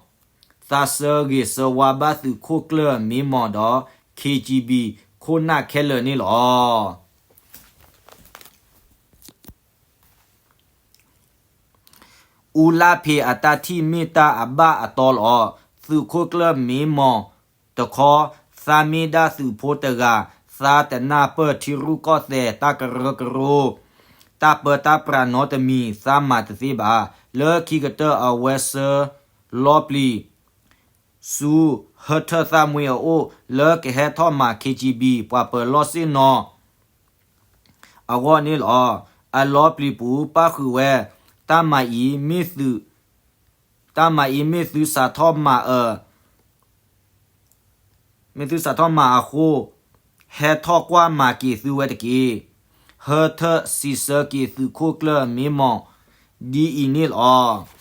သးဆၢဂ့ၤဆၢဝါဘၣ်သုးခိၣ်ကျၢၢ်မ့မီၢ်ဒီး ခ့ကၠံဘံၣ် ခိၣ်နၢ်ခဲလၢာ်န့ၣ်လီၤ. အူလၢ်ဖ့းအတၢ်ထံၣ်မ့ၢ်တၢ်အဘၣ်အတီလီၤ. သုးခိၣ်ကျၢၢ်မ့မီၢ်တခီ, သးမ့ၢ်ဒၣ်သုးဖိတဂၤ, သးတနၢ်ပၢၢ်ထံရူၢ်ကီၢ်သဲးတၢ်ကရၢကရိ, တၢ်ပၢတၢ်ပြးနီတမံၤ သးမၤတသ့ဘၣ်. လၢခံကတၢၢ်အဝဲဆှၢလီပျံၤ ဆူဟၢထၢၣ်သၣ်မှ့အအိၣ် လၢကဟဲထီၣ်မၤ ခ့ကၠံဘံၣ် ပှၤပၢၤလီၢ်ဆ့ၣ်နီၤ အဂီၢ်န့ၣ်လီၤ. အလီပျံၤပူၤပၣ်ဃုာ်ဝဲ, တၢ်မၤအံၤမ့ၢ်သု, တၢ်မၤအံၤမ့ၢ်သုစးထီၣ်မၤအၢ, မ့ၢ်သုစးထီၣ်မၤအဃိ, ဟဲထီၣ်ကွၢ်မၤက့ၤသုဝဲတက့ၢ်. ဟၢထၢၣ်စံးဆၢက့ၤသုးခိၣ်ကျၢၢ်မ့မီၢ် ဒ်အံၤန့ၣ်လီၤ.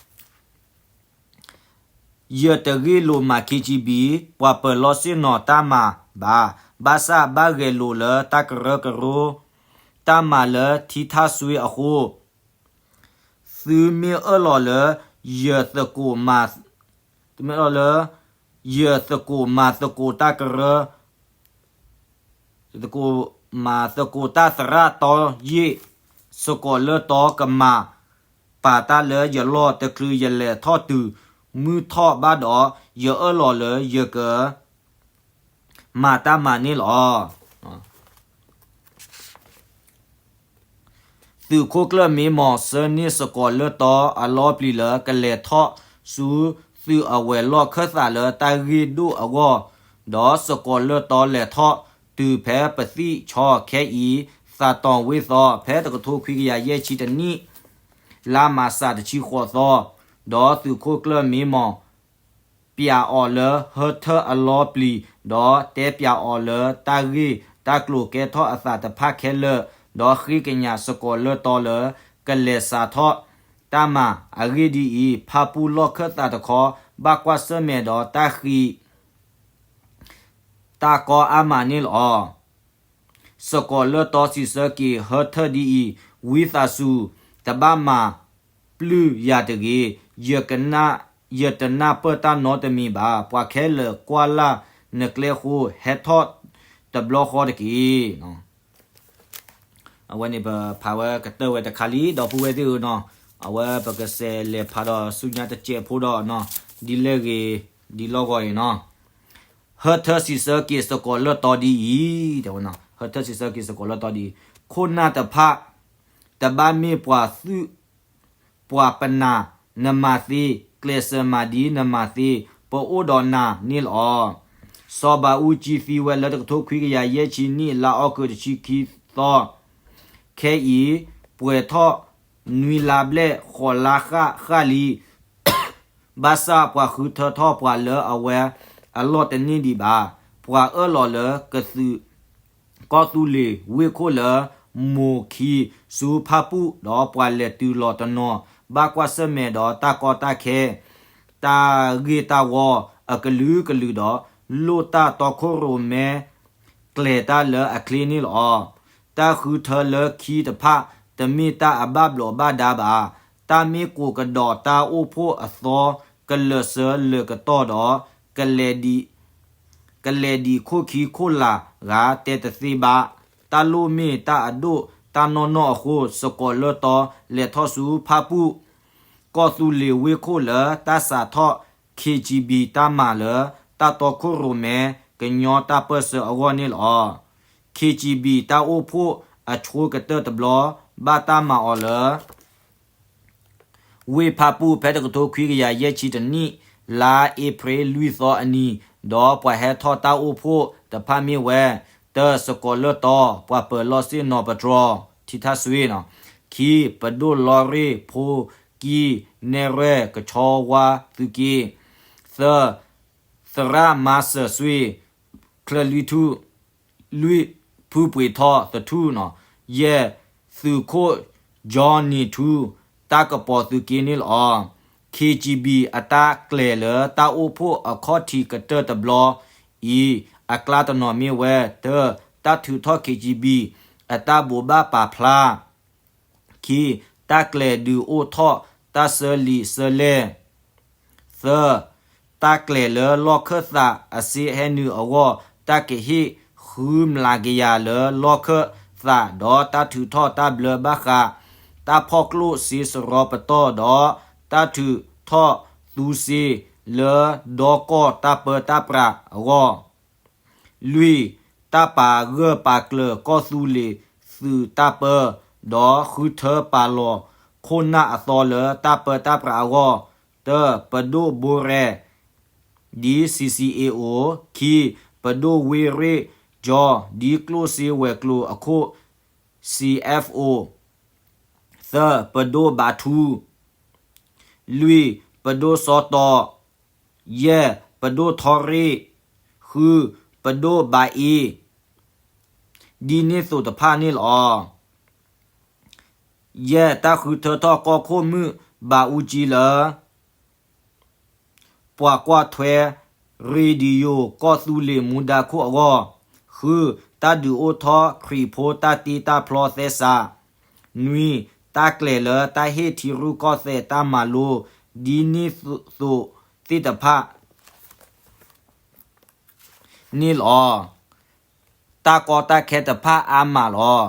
ယတဂ့ၢ်လိာ်မၤ ခ့ကၠံဘံၣ် ပှၤပၢၤလီၢ်ဆ့ၣ်နီၤတၢ်မၤဘၣ်. ဘၣ်ဆၣ်ဘၣ်ဂဲၤလိာ်လၢတၢ်ကရၢကရိ တၢ်မၤလၢထံထၣ်စွ့အဃိ, သုမ့ၢ်အၢၣ်လီၤလၢ ယသကိးမၤ, သုမ့ၢ်အၢၣ်လီၤလၢ ယသကိးမၤသကိးတၢ်ကရၢ ယသကိးမၤသကိးတၢ်သရၣ်တီယ့ၢ်, စကိးလၢတီကမၤပာ်တၢ်လၢယလီၢ်တချုးယလဲၤထီၣ်တုၤမုၢ်ထီၣ်ဘၣ်ဒီး, ယအၢၣ်လီၤလၢယက မၤတၢ်မၤန့ၣ်လီၤ. သုးခိၣ်ကျၢၢ်မ့မီၢ် ဆှၢန့ၢ်စကိးလၢတီအလီပျံၤလၢကလဲၤထီၣ်ဆူသုးအဝဲၤလီၢ်ခၢၣ်သးလၢတၢ်ဂ့ၢ်ဒိၣ်အဂီၢ်, ဒီးစကိးလၢတီလဲၤထီၣ်တုၤဖဲပသံၣ်ဆီခဲအံၤ, သးတီၤဝ့ၢ်သီ ဖဲတကထိခွံကယၤယဲၢ်ဆံတနံၣ် လါမးစးတဆံဃိးသီ, ဒီးသုးခိၣ်ကျၢၢ်မ့မီၢ် ပျးအီၤလၢဟၢထၢၣ်အလီပျံၤ, ဒီးတဲပျးအီၤလၢတၢ်ဂ့ၢ်တၢ်ကျိၤကဲထီၣ်အသးတဖၣ်ခဲလၢာ်, ဒီးဃ့ကညးစကိးလၢတီလၢကလဲၤစးထီၣ်တၢ်မၤ, အဂ့ၢ်ဒ်အံၤ, ဖၣ်ပူၣ်လီၢ်ခၢၣ်သးတခီ ဘၣ်ကွၢ်ဆၢၣ်မဲာ်ဒီးတၢ်ဃံး တၢ်ကီအါမးန့ၣ်လီၤ. စကိးလၢတီစံးဆၢက့ၤဟၢထၢၣ်ဒ်အံၤ, ဝံသးစူၤ, တဘၣ်မၤပျုၢ်ယၤတဂ့ၤ, ယတနၢ်ပၢၢ်တၢ်နီတမံၤဘၣ်, ပှၤခဲလၢာ်ကွၢ်လၢ်နကျဲဃိ, ဟဲထီၣ်တဘျီဃီတက့ၢ်. အဝဲန့ၣ်ပဖးဝဲကတၢၢ်ဝဲတခါလံ ဒီပုၢ်ဝဲၢ်သ့ၣ်ဧၢနီၤ, အဝဲပကစးလဲၤဖးဒီးဆူညါတစဲးဖိဒီးနီၤ, ဒ်လဲၣ်ဂ့ၤဒ်လီၢ်ဂီၤအံၤနီၤ. ဟၢထၢၣ်စံးဆၢက့ၤစကိးလၢတီဒ်အံၤ, တဲဝဲနီၤ, ဟၢထၢၣ်စံးဆၢက့ၤစကိးလၢတီဒ်အံၤ, ခိၣ်နၢ်တဖၣ် တဘၣ်မ့ၢ်ပှၤသုး ပှၤပနၢ်နမၤသ့, ကျဲးစၢးမၤဒ်နမၤသ့, ပအိၣ်ဒီးနၤန့ၣ်လီၤ. စီၤဘးအူကၠံသံဝဲလၢတကထိခွံကယၤယဲၢ်ဆံနံၣ် လါအီကူးတဆံခံသီ, ခဲအံၤ ပှဲၤထီၣ်နွံလါဘျဲၣ်ဃိးလါဃၣ်လံ. ဘၣ်ဆၣ်ပှၤဃုထၢထီၣ်ပှၤလၢအဝဲအလီၢ်တန့ၢ်ဒံးဘၣ်. ပှၤအၢၣ်လီၤလၢကသုး ကီၢ်သူလ့ၤဝ့ၢ်ခိၣ်လၢ မိၢ်ခံဆူဖၣ်ပူၣ် ဒီးပှၤလဲၤတုၤလီၤတနီၤ ဘၣ်ကွၢ်ဆၢၣ်မဲာ်ဒီးတၢ်ကီတၢ်ခဲ တၢ်ဂ့ၢ်တၢ်ဝီအကလုာ်ကလုာ်ဒီး လိၣ်တၢ်တီခိၣ်ရိၣ်မဲ ကျဲၤတၢ်လၢအချ့န့ၣ်လီၤ. တၢ်ဃုထၢလၢခံတဖၣ် တမ့ၢ်တၢ်အဘၣ်ဘျီးဘၣ်ဒါဘၣ်. တၢ်မ့ၢ်ကိးကဒီးတၢ်အိၣ်ဖှိၣ်အသီ ကလၢာ်စၢၤလၢာ်ကတီၢ်ဒီး ကလဲၤဒံး ကလဲၤဒံးခိၣ်ခံခိၣ်လာ်ဂၤတဲတသ့ဘၣ်. တၢ်လိၣ်မ့ၢ်တၢ်အဒိၣ်တၢ်နီၢ်နီၢ်အဃိ စကိးလၢတီလဲၤထီၣ်ဆူဖၣ်ပူၣ် ကီၢ်သူလ့ၤဝ့ၢ်ခိၣ်လၢတၢ်စးထီၣ် ခ့ၣ်ကၠံဘံၣ် တၢ်မၤလၢ တၢ်တီခိၣ်ရိၣ်မဲ ကညီတၢ်ပၢၢ်ဆၢအဂီၢ်န့ၣ်လီၤ. ခ့ၣ်ကၠံဘံၣ် တၢ်အိၣ်ဖှိၣ်အဆိကတၢၢ်တဘျီ ဘၣ်တၢ်မၤအီၤလၢ ဝ့ၢ်ဖၣ်ပူၣ် ဖဲတကထိခွံကယၤယဲၢ်ဆံတနံၣ် လါအ့ဖြ့ၣ်လွံၢ်သီအနံၤ, ဒီးပှၤဟဲထီၣ်တၢ်အိၣ်ဖှိၣ်တဖၣ်မ့ၢ်ဝဲ, တၢ စကိးလၢတီ ပှၤပၢၤလီၢ်ဆ့ၣ်နီၤပတြီ ထံထၣ်စွ့နီၤ, ခံ ပဒိၣ်လီရ့ၣ်ဖိကံ နဲၣ်ရွဲၣ်ကဆီဝါသုးက့, သၢ သရၣ်မၤစၢၤစွ့ ချၢၣ်လွံၢ်ထူၣ် လွံၢ် ဖုပှ့ၤထီၣ်သထူၣ်နီၤ, ယဲၢ် သုးခိၣ် ကၠီနံၤထူ တၢ်ကပီၤသုးက့န့ၣ်လီၤ. ခ့ၣ်ကၠံၣ်ဘံၣ် အတၢ်ကျဲၤလၢတၢ်အိၣ်ဖှိၣ်အခီၣ်ထံးကတၢၢ်တဘျီအံၤ အကျါတနီၤမ့ၢ်ဝဲ, တၢ, တၢ်ထုးထီၣ် ခ့ၣ်ကၠံၣ်ဘံၣ် အတၢ်ဘိးဘၣ်ပာ်ဖျါ, ခံ, တၢ်ကျဲၤဒုးအိၣ်ထီၣ်တၢ်စၢလံာ်စၢလဲၢ်, သၢ, တၢ်ကျဲၤလၢလီၢ်ခၢၣ်သးအစ့ဟဲနုာ်အဂီၢ် တၢ်ကဟ့ၣ်ဃုမျးကယၤလၢလီၢ်ခၢၣ်သး ဒီးတၢ်ထုးထီၣ်တၢ်ဘျၢဘၣ်ဃး တၢ်ဖီၣ်ကျိၣ်စ့စရီပတီၢ် ဒီးတၢ်ထုးထီၣ်သူစ့လၢဒီကီၢ်တၢ်ပၢတၢ်ပြးအဂီၢ်, လွံၢ်, တၢ်ပာ်ဂၢၢ်ပာ်ကျၢၤကီၢ်သူလ့ၤသုးတၢ်ပၢ ဒီးဃုထၢပာ်လီၤခိၣ်နၢ်အသီလၢတၢ်ပၢတၢ်ပြးအဂီၢ်, တၢ, ပဒိၣ်ဘိရဲၣ် ဒ် CCAO, ခံ, ပဒိၣ်ဝ့ရ့ၣ်ကၠီ ဒ်ကျိၣ်စ့ဝဲၤကျိၤအခိၣ် CFO, သၢ, ပဒိၣ်ဘးထူ, လွံၢ်, ပဒိၣ်စီတီ, ယဲၢ်, ပဒိၣ်ထီရ့ၣ်, ဃု, ပဒိၣ်ဘးအ့, ဒ်န့ၣ်သိးတဖၣ်န့ၣ်လီၤ. ယဲၢ်, တၢ်ဃုထၢထီၣ်ကီၢ်ခိၣ်မုၣ်ဘးအူကၠံလၢ ပှၤကွၢ်ထွဲ ရ့ဒံယိၤကီၢ်သူလ့ၤမူဒါခိၣ်အဂီၢ်, ဃု, တၢ်ဒုးအိၣ်ထီၣ်ခရံာ်ဖိတၢ်တ့တၢ်ဖျီသဲစး, နွံ, တၢ်ကျဲၤလၢတၢ်ဟ့ၣ်ထံရူၢ်ကီၢ်သဲးတၢ်မၤလိ ဒ်န့ၣ်သိးသ့ၣ်တဖၣ်န့ၣ်လီၤ. တၢ်ကီတၢ်ခဲတဖၣ်အါမးလီၤ.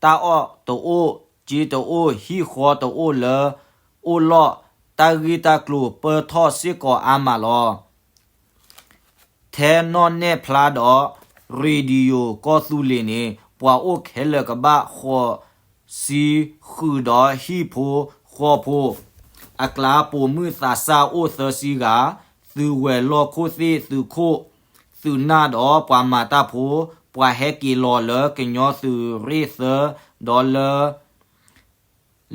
တၢ်အီၣ်တအိၣ်, စ့တအိၣ်, ဟံၣ်ဃီတအိၣ်လၢအိၣ်လီၢ်, တၢ်ဂ့ၢ်တၢ်ကျိၤပၢၢ်ထီၣ်စ့ၢ်ကီးအါမးလီၤ. ထဲနီၣ်နဲၣ်ဖျါဒီး ရ့ဒံယိၤကီၢ်သူလ့ၤန့ၣ် ပှၤအိၣ်ခဲလၢာ်ကဘၣ်ဃိးဆံဃုာ်ဒီးဟံၣ်ဖိဃီဖိ အကျါပိာ်မုၣ်သးစၢ်အိၣ်သၢဆံဂၤ, သုးဝဲၤလီၢ်ခိၣ်သ့ၣ်သုးခိၣ်သုးနၢ်ဒီးပှၤမၤတၢ်ဖိ, ပှၤဟဲက့ၤလီၤလၢကညီသုးရ့ၣ်သၢ ဒီးလၢ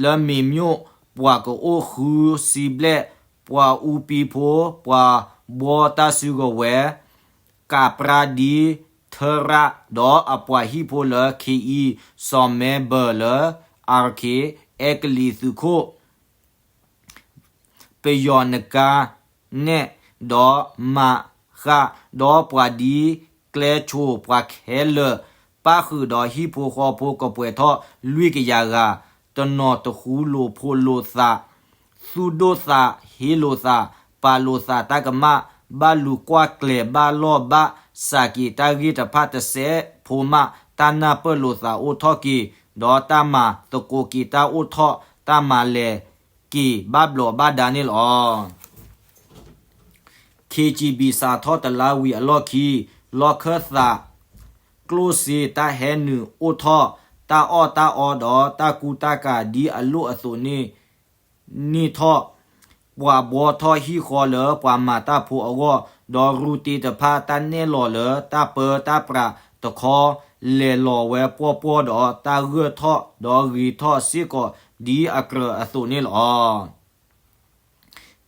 လၢမ့ၢ်မိၣ် ပှၤကအိၣ်ဃုဆံဘျဲၣ်, ပှၤအူပံဖိ, ပှၤဘှီတၢ်စုကဝဲၤ, ကးပြၣ်ဒံထၢရၣ်, ဒီးအပှၤဟံၣ်ဖိလၢ ခ့အံ, စီၤမဲဘၢၣ်လၢ အါရခ့, အဲကလံးသုးခိၣ် ပယီၤနကါနဲၣ်, ဒီးမၤဃၣ်, ဒီးပှၤဒ်ကျဲဆိၣ်ပှၤခဲလၢာ်, ပၣ်ဃုာ်ဒီးဟံၣ်ဖိဃီဖိကပှဲၤထီၣ်လွံၢ်ကယၤဂၤ, တနီၤတဃူလိာ်ဖိးလိာ်သး, သူၣ်ဒိၣ်သးဟ့လိာ်သး, ပာ်လိာ်သးတၢ်ကမၣ်, ဘၣ်လူၤကွၢ်ကျဲၤဘၣ်လီၢ်ဘၣ်စးက့ၤတၢ်ဂ့ၢ်တဖၣ်တစဲးဖိမး, တၢ်နၢ်ပၢၢ်လိာ်သးအိၣ်ထီၣ်က့ၤ, ဒီးတၢ်မၤသကိးက့ၤတၢ်အိၣ်ထီၣ်, တၢ်မၤလဲၤက့ၤဘၣ်ဘျီးဘၣ်ဒါန့ၣ်လီၤ. ခ့ၣ်ကၠံၣ်ဘံၣ်စးထီၣ်တလါဝံၤအလီၢ်ခံ, လီၢ်ခၢၣ်သး ကျိၣ်စ့တၢ်ဟဲနုာ်အိၣ်ထီၣ်, တၢ်အီၣ်တၢ်အီဒီးတၢ်ကူတၢ်ကၤဒ်အလိၣ်အသိးန့ၣ် န့ၢ်ထီၣ်, ပှၤဘှီထီၣ်ဟံၣ်ဃီလၢပှၤမၤတၢ်ဖိအဂီၢ်, ဒီးရူတ့တဖၣ်တၢ်နဲၣ်လီၤလၢတၢ်ပၢတၢ်ပြးတခီ, လဲၤလီၤဝဲပှီၢ်ပှီၢ်ဒီးတၢ်ဂၢၢ်ထီၣ်ဒီးဂ့ၤထီၣ်စ့ၢ်ကီးဒ်အကြၢးအသိးန့ၣ်လီၤ.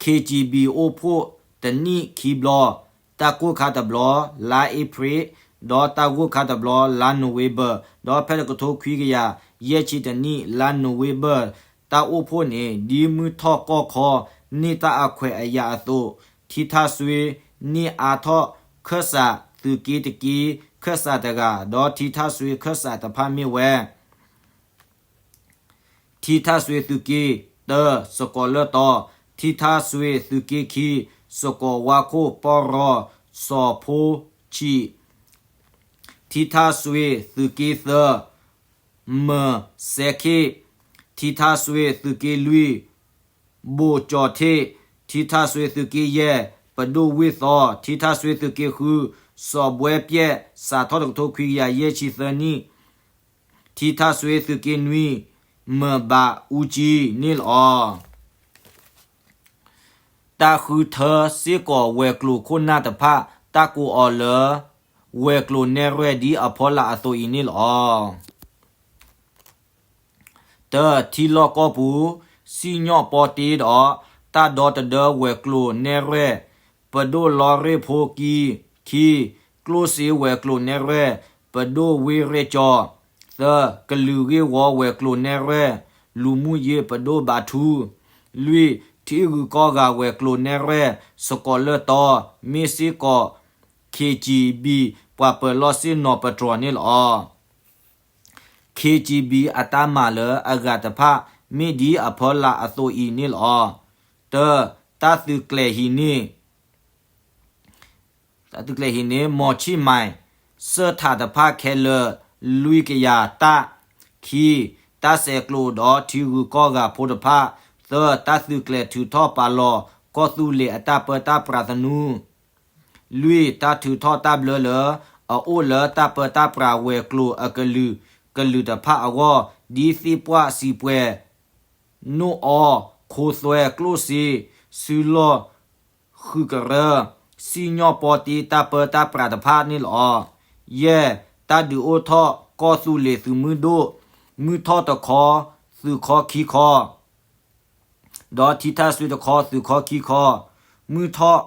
ခ့ၣ်ကၠံၣ်ဘံၣ်အိၣ်ဖှိၣ်တနံၣ်ခံဘျီ, တၢ်ကိၢ်ခါတဘျီ လါအ့ဖြ့ၣ်, ဒီးတၢ်ဂိၢ်ခါတဘျီ လါနိၣ်ဝ့ဘၢၣ်, ဒီးဖဲတကထိခွံကယၤယဲၢ်ဆံတနံၣ် လါနိၣ်ဝ့ဘၢၣ်, တၢ်အိၣ်ဖှိၣ်န့ၣ် ဒ်မုၢ်ထီၣ်ကီၢ်ခီန့ၢ်တၢ်အခွဲးအယာ်အသိး, ထံထၣ်စွ့န့ၢ်အါထီၣ် ခၢၣ်စးသုးက့တက့, ခၢၣ်စးတဂၤ, ဒီးထံထၣ်စွ့ခၢၣ်စးတဖၣ်မ့ၢ်ဝဲ ထံထၣ်စွ့သုးက့, တၢ, စကီၤလၢၢ်တီ, ထံထၣ်စွ့သုးက့ခံ, စကီၤဝါခိၣ်ပီၢ်ရီ, စီၤဖိဆံး, ထံထၣ်စွ့သုးက့သၢ, မၢ်စဲခ့ၣ်, ထံထၣ်စွ့သုးက့လွံၢ်, ဘိၣ်ကၠီၤထ့ၣ်, ထံထၣ်စွ့သုးက့ယဲၢ်, ပဒိၣ်ဝ့ၢ်သီ, ထံထၣ်စွ့သုးက့ဃု, စီၤဘှဲပျဲၢ်, စးထီၣ်တကထိခွံကယၤယဲၢ်ဆံသၢနံၣ် ထံထၣ်စွ့သုးက့နွံ, မၢ်ဘးအူကၠံန့ၣ်လီၤ. တၢ်ဃုထၢစ့ၢ်ကီးဝဲၤကျိၤခိၣ်နၢ်တဖၣ် တၢ်ကိးအီၤလၢ ဝဲၤကျိၤနဲၣ်ရွဲၣ်ဒ်အဖီလာ်အသိးအံၤန့ၣ်လီၤ. တၢ, ထံလီၢ်ကီၢ်ပူၤ စံၣ်ညီၣ်ပီတ့ဒီး တၢ်ဒီတဒၢဝဲၤကျိၤနဲၣ်ရွဲၣ်, ပဒိၣ်လီရ့ၣ်ဖိကံ, ခံ, ကျိၣ်စ့ဝဲၤကျိၤနဲၣ်ရွဲၣ်, ပဒိၣ်ဝ့ၢ်ရ့ၣ်ကၠီ, သၢ, ကလုာ်ဂ့ၢ်ဝီဝဲၤကျိၤနဲၣ်ရွဲၣ်, လူမှုရေး ပဒိၣ်ဘးထူ, လွံၢ်, ထံဂုၤကီၢ်ဂၤဝဲၤကျိၤနဲၣ်ရွဲၣ် စကီးလၢၢ်တီ မ့ၢ်စ့ၢ်ကီး ခ့ကၠံဘံၣ် ပှၤပၢၤလီၢ်ဆ့ၣ်နီၤပတြီၤန့ၣ်လီၤ. ခ့ကၠံဘံၣ် အတၢ်မၤလၢအဂၤတဖၣ် မ့ၢ်ဒ်အဖီလာ်အသိးအံၤန့ၣ်လီၤ. တၢ, တၢ်သုးကျဲၤဟံးန့ၢ် တၢ်သုးကျဲၤဟံးန့ၢ် မီၤဆံၣ်မံၤ စၢၢ်ထးတဖၣ်ခဲလၢာ် လွံၢ်ကယၤတၢ်, ခံ, တၢ်ဆဲးကျိးဒီးထံဂုၤကီၢ်ဂၤဖိတဖၣ်, သၢ, တၢ်သုးကျဲၤထုးထီၣ်ပာ်လီၤ ကီၢ်သူလ့ၤအတၢ်ပၢတၢ်ပြးသနူ, လွံၢ်, တၢ်ထုးထီၣ်တၢ်ဘျၢလၢ အအိၣ်လၢတၢ်ပၢတၢ်ပြးဝဲၤကျိၤအကလုာ်ကလုာ်တဖၣ်အဂီၢ် ဒ်သ့ၣ်ပှၢ်စံးပှဲၤ နိၣ်အီၣ်, ခိသွဲ, ကျိၣ်စ့, စုလီၢ်, ဃုကရၢ, စံၣ်ညီၣ်ပီတ့တၢ်ပၢတၢ်ပြးတဖၣ်န့ၣ်လီၤ. ယဲၢ်, တၢ်ဒုးအိၣ်ထီၣ်ကီၢ်သူလ့ၤသုးမုၢ်ဒိၣ်, မုၢ်ထီၣ်တခီ, သုးခီခံခီ ဒီးထံထၣ်စွ့တခီ သုးခီခံခီ, မုၢ်ထီၣ်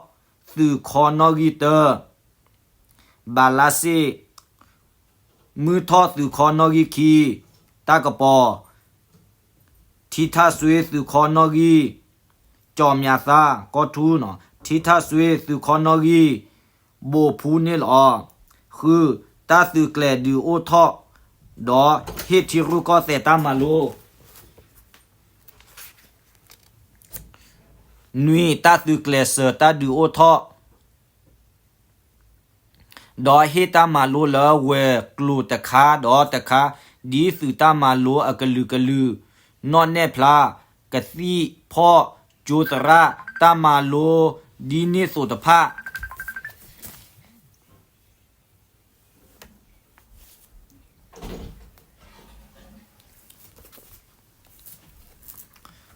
သုးခီနီၣ်ဂံၢ်တၢ, ဘၤလါစ့ၣ်, မုၢ်ထီၣ်သုးခီနီၣ်ဂံၢ်ခံ, တၢ်ကပီၤ, ထံထၣ်စွ့သုးခီနီၣ်ဂံၢ်, ကၠီၤမၠးသါ ကီၢ်ထူ, ထံထၣ်စွ့သုးခီနီၣ်ဂံၢ်, ဘိးဖူန့ၣ်လီၤ. ဃု, တၢ်သုးကျဲၤဒုးအိၣ်ထီၣ် ဒီးဟ့ၣ်ထံရူၢ်ကီၢ်သဲးတၢ်မၤလိ နွံ, တၢ်သုးကျဲၤစၢၤတၢ်ဒုးအိၣ်ထီၣ် ဒီးဟ့ၣ်တၢ်မၤလိလၢဝဲၤကျိၤတခါဒီးတခါ ဒ်သုးတၢ်မၤလိအကလုာ်ကလုာ်, နီၣ်နဲၣ်ဖျါ, ကသံၣ်ဖီၣ်, ကၠိသရၣ်တၢ်မၤလိ ဒ်န့ၣ်သိးတဖၣ်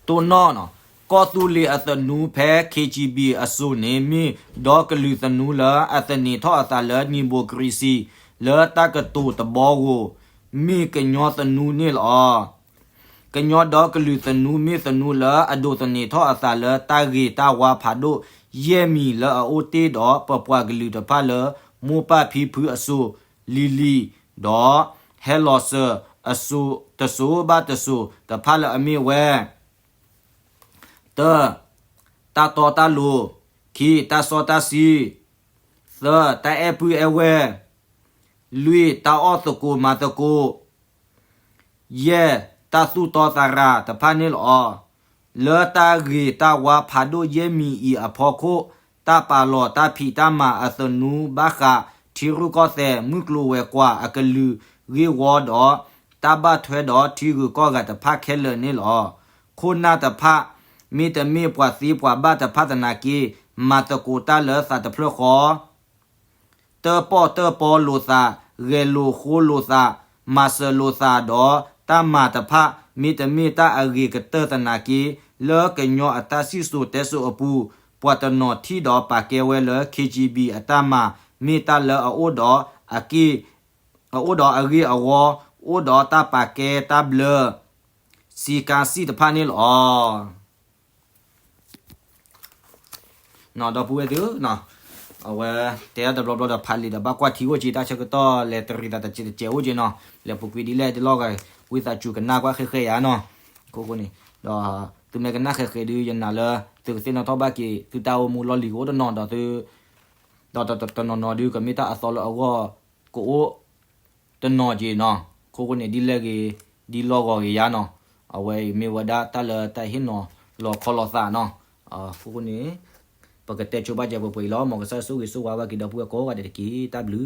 တိၢ်နီၣ်, ကီၢ်သူလ့ၤအသနူဖဲ ခ့ကၠံဘံၣ် အစိၤန့ၣ် မ့ၢ်ဒီကလုာ်သနူလၢအသန့ၤထီၣ်အသးလၢ နံၣ်ဘိးကရံၣ်စံၣ် လၢတၢ်ကတိၤတဘီဧိၤ, မ့ၢ်ကညီသနူန့ၣ်လီၤ. ကညီဒီကလုာ်သနူ မ့ၢ်သနူလၢအဒိးသန့ၤထီၣ်အသးလၢ တၢ်ဂ့ၤတၢ်ဝါဖးဒိၣ်ယဲၢ်မံၤလၢအအိၣ်တ့ၢ်ဒီး ပပှၤကလုာ်တဖၣ်လၢ မိၢ်ပၢ်ဖံဖုအစိၤလံၤလံၤ, ဒီးဟဲလီၤစၢၤအစိၤတစိၤဘၣ်တစိၤတဖၣ်လၢအမ့ၢ်ဝဲ တၢ, တၢ်တီတၢ်လိၤ, ခံ, တၢ်စီတၢ်ဆှံ, သၢ, တၢ်အဲၣ်ပုၢ်အဲၣ်ဝဲၢ်, လွံၢ်, တၢ်အီၣ်သကိးမၤသကိး, ယဲၢ်, တၢ်သူၣ်တီသးရၤတဖၣ်န့ၣ်လီၤ. လၢတၢ်ဂ့ၤတၢ်ဝါဖးဒိၣ်ယဲၢ်မံၤအံၤအဖီခိၣ်, တၢ်ပာ်လီၤတၢ်ဖံးတၢ်မၤအသနူဘၣ်ဃး ထံရူၢ်ကီၢ်သဲး မုၢ်ကျိၤဝဲၤကွာ်အကလုာ်ဂ့ၢ်ဝီဒီး တၢ်ဘၣ်ထွဲဒီးထံဂုၤကီၢ်ဂၤတဖၣ်ခဲလၢာ်န့ၣ်လီၤ. ခိၣ်နၢ်တဖၣ် မ့တမ့ၢ်ပှၤသ့ပှၤဘၣ်တဖၣ်သနာ်က့ မၤသကိးတၢ်လၢသးတဖျၢၣ်ဃီ တၢၣ်ပီၣ်တၢၣ်ပီလိာ်သး, ဂဲၤလိာ်ဃိလိာ်သး, မၤစၢၤလိာ်သးဒီးတၢ်မၤတဖၣ် မ့တမ့ၢ်တၢ်အဂ့ၤကတၢၢ်သနာ်က့ လၢကညီအတၢ်စံၣ်စိၤတဲစိၤအပူၤ ပှၤတနီၤထံၣ်ဒီးပာ်ကဲဝဲလၢ ခ့ကၠံဘံၣ် အတၢ်မၤ မ့ၢ်တၢ်လၢအအိၣ်ဒီးအက့ၢ် အအိၣ်ဒီးအဂ့ၢ်အဝီ, အိၣ်ဒီးတၢ်ပာ်ကဲတၢ်ဘျၢ စံကါစံၣ်တဖၣ်န့ၣ်လီၤ. ဒီပုၢ်ဝဲၢ်သ့ၣ်ဧၢ, အဝဲတဲတဘျီဘျီဒီး ဖးလံာ်ဒီးဘၣ်ကွၢ်ထံအိၣ်က့ၤ တၢ်ဆၢကတီၢ်လဲၤတရံးသးတစဲးတစဲးအိၣ်က့ၤနီၤ, လဲၤပူၤကွံာ်ဒ်လဲၣ်ဒ်လဲၣ်ဂ့ၤ ဝံသးစူၤကနၣ်ကွၢ်ဃဲဃဲယါနီၤ, အဃိန့ၣ်, ဒီးသုမ့ၢ်ကနၣ်ဃဲဃဲဒုး ယနာ်လၢ သုကသ့ၣ်နီၣ်ထီၣ်ဘၣ်က့ၤ သုတၢ်အိၣ်မူလီၢ်လံၤကအိၣ်တနီၤဒီးသု ဒီးတနီၤနီၤဒုး ကမ့ၢ်တၢ်အသီလၢအဂီၢ် ကအိၣ်တနီၤက့ၤနီၤ, အဃိန့ၣ် ဒ်လဲၣ်ဂ့ၤ ဒ်လီၢ်ဂီၤဂ့ၤယါနီၤ, အဝဲအံၤမ့ၢ်ဝဲဒၣ်တၢ်လၢတၢ်ဟ့ၣ်နီၤလီၤခီလီၤသးနီၤ, အဃိန့ၣ် ပကတဲဆိဘၣ်ကဲပှဲၤပှဲၤအံၤလီၤ, မ်ကစၢ်ဆိၣ်ဂ့ၤဆိၣ်ဝါဘၣ်က့ၤဒီပုၢ်ဝဲၢ်ကိးဂၤဒဲးတက့ၢ်, တၢ်ဘျုး